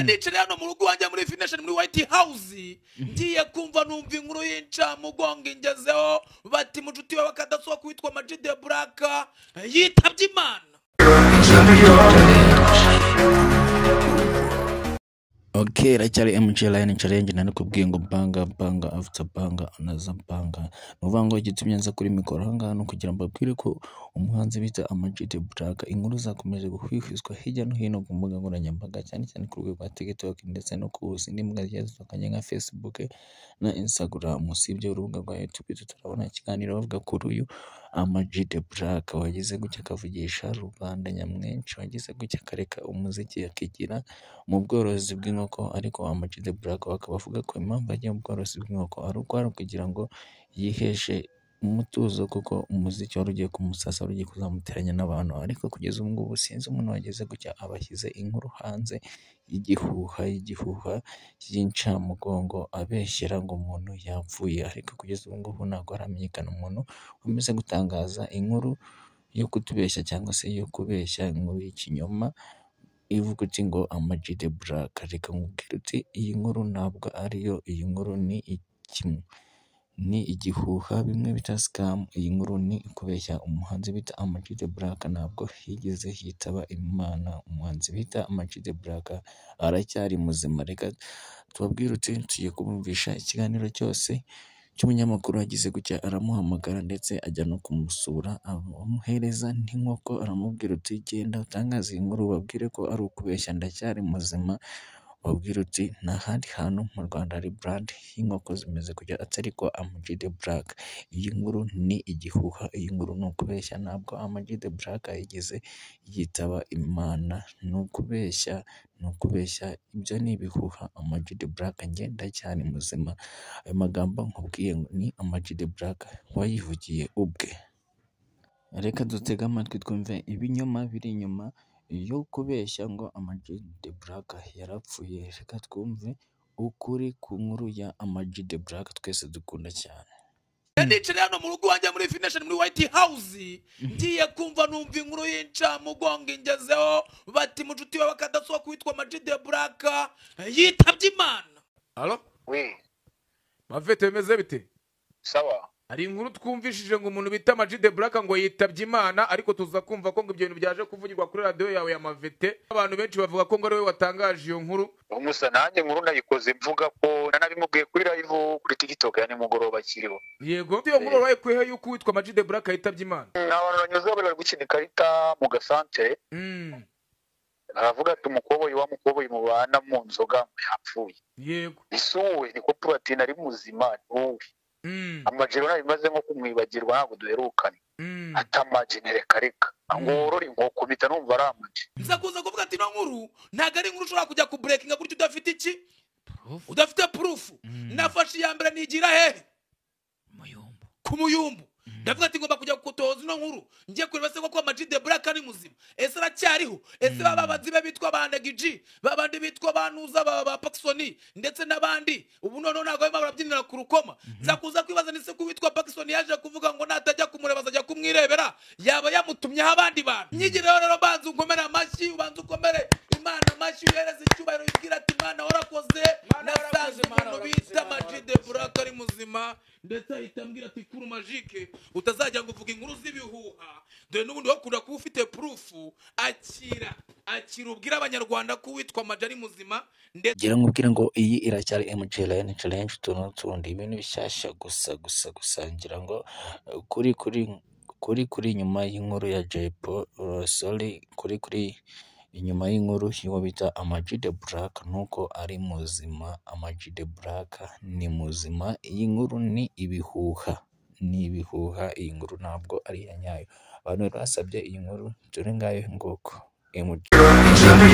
Nicaye hano mu rugo iwanjye muri Fination muri White House, ngiye kumva numva inkuru y'incamugongo ingezeho, bati mucuti wawe akadasohoka witwa Ama G The Black yitabye Imana. Okay, iracyari MG Line Challenge, nari kubwiye ngo banga banga after banga anaza banga. Ni ukuvuga ngo igitumye nza kuri mikoro aha ngaha ni ukugira ngo mbabwire ko umuhanzi bita Ama G The Black inkuru zakomeje guhwihwiswa hirya no hino ku mbuga nkoranyambaga, cyane cyane ku rwego rwa TikTok ndetse no ku zindi mbuga zigiye zitandukanye nka Facebook na Instagram. Usibye urubuga rwa YouTube tutarabona ikiganiro bavuga kuri uyu Ama G The Black wagize gutya akavugisha rubanda nyamwinshi, wagize gutya akareka umuziki akigira mu bworozi bw'inkoko. Ariko Ama G The Black bakaba bavuga ko impamvu agiye mu bworozi bw'inkoko ari uko ari ukugira ngo yiheshe umutuzo, kuko umuziki wari ugiye kumusasa, wari ugiye kuzamuteranya n'abantu. Ariko kugeza ubu ngubu sinzi umuntu wageze gutya abashyize inkuru hanze y'igihuha y'igihuha y'incamugongo abeshyera ngo umuntu yapfuye, ariko kugeza ubu ngubu ntabwo haramenyekana umuntu umaze gutangaza inkuru yo kutubeshya cyangwa se yo kubeshya inkuru y'ikinyoma ivuga uti ngo Ama G The Black. Reka nkubwire uti iyi nkuru ntabwo ariyo, iyi nkuru ni kimwe ni igihuha, bimwe bita scam. Iyi nkuru ni ukubeshya. Umuhanzi bita Ama G The Black ntabwo yigeze yitaba Imana, umuhanzi bita Ama G The Black aracyari muzima. Reka tubabwire uti tugiye kubumvisha ikiganiro cyose cy'umunyamakuru wagize gutya aramuhamagara ndetse ajya no kumusura, amuhereza n'inkoko, aramubwira uti genda utangaze iyi nkuru ubabwire ko ari ukubeshya, ndacyari muzima. Ubabwire uti nta handi hantu mu Rwanda hari brand y'inkoko zimeze kujya atari kwa Ama G The Black. Iyi nkuru ni igihuha, iyi nkuru ni ukubeshya, ntabwo Ama G The Black yigeze yitaba Imana, ni ukubeshya, ni ukubeshya, ibyo ni ibihuha. Ama G The Black njye ndacyari muzima. Ayo magambo nkubwiye ni Ama G The Black wayivugiye ubwe. Reka dutege amatwi twumve ibinyoma biri inyuma yo kubeshya ngo Ama G The Black yarapfuye. Reka twumve ukuri ku nkuru ya Ama G The Black twese dukunda cyane. Nicaye hano mu rugo iwanjye muri Fination muri White House, ngiye kumva numva inkuru y'incamugongo ingezeho, bati mucuti wawe akadasohoka witwa Ama G The Black yitabye Imana. Halo? Oui. Mavete, bimeze bite? Sawa. Hari inkuru twumvishije ngo umuntu bita Ama G The Black ngo yitabye Imana, ariko tuza kumva ko ngo ibyo bintu byaje kuvugirwa kuri radiyo yawe ya Mavete. Abantu benshi bavuga ko ngo ari wowe watangaje iyo nkuru. Umusa nanjye nkuru nayikoze mvuga ko nanabimubwiye kuri live kuri TikTok ya nimugoroba akiriho. Yego. Iyo nkuru wayikuye yuko uwitwa Ama G The Black yitabye Imana? Ni abantu banyuze bari gukina ikarita mu gasantere. Aravuga ati umukoboyi wa mukoboyi mubana mu nzoga yapfuye. Yego. Isuwe niko Platini ari muzima wowe. Amajero nabimaze nko kumwibagirwa ntabwo duherukana. Atamaje nereka reka ngo worore inkoko mpita numva ari amaje. Nza kuza kuvuga ati no nkuru ntabwo ari inkuru ushobora kujya ku breakinga gutyo udafite iki? Udafite proof. Nafashe iya mbere nigira hehe? Muyumbu. Ku Muyumbu. Ndavuga ati ngomba kujya kutoza ino nkuru ngiye kureba se koko Ama G The Black ari muzima, ese aracyariho, ese baba bazi be bitwa ba Ndagiji, babandi bitwa banuza ba Paxson ndetse n'abandi, ubu none ntabwo barimo barabyinira ku rukoma. Nza kuza kwibaza ni se ko witwa Paxson yaje kuvuga ngo natajya kumureba azajya kumwirebera, yaba yamutumyeho abandi bantu. Nyigire rero banza unkomere amashyi, ubanza ukomere Imana amashyi, uhereze icyubahiro, ubwira ati Imana warakoze, nasanze umuntu bita Ama G The Black ari muzima, ndetse ahita ambwira ati kuru majike utazajya ngo uvuge inkuru z'ibihuha, dore n'ubundi wakunda kuba ufite proof. Akira akira ubwira abanyarwanda ko uwitwa Ama G ari muzima. Ndetse ngira nkubwire ngo iyi iracyari MG Line Challenge, utuntu n'utundi ibintu bishyashya gusa gusa gusa. Ngira ngo kuri kuri kuri kuri inyuma y'inkuru ya Jay Polly, sorry, kuri kuri inyuma y'inkuru y'uwo bita Ama G The Black nuko ari muzima. Ama G The Black ni muzima. Iyi nkuru ni ibihuha, ni ibihuha, iyi nkuru ntabwo ari iya nyayo. Abantu bari basabye iyi nkuru, dore ngayo nguko. MG Challenge.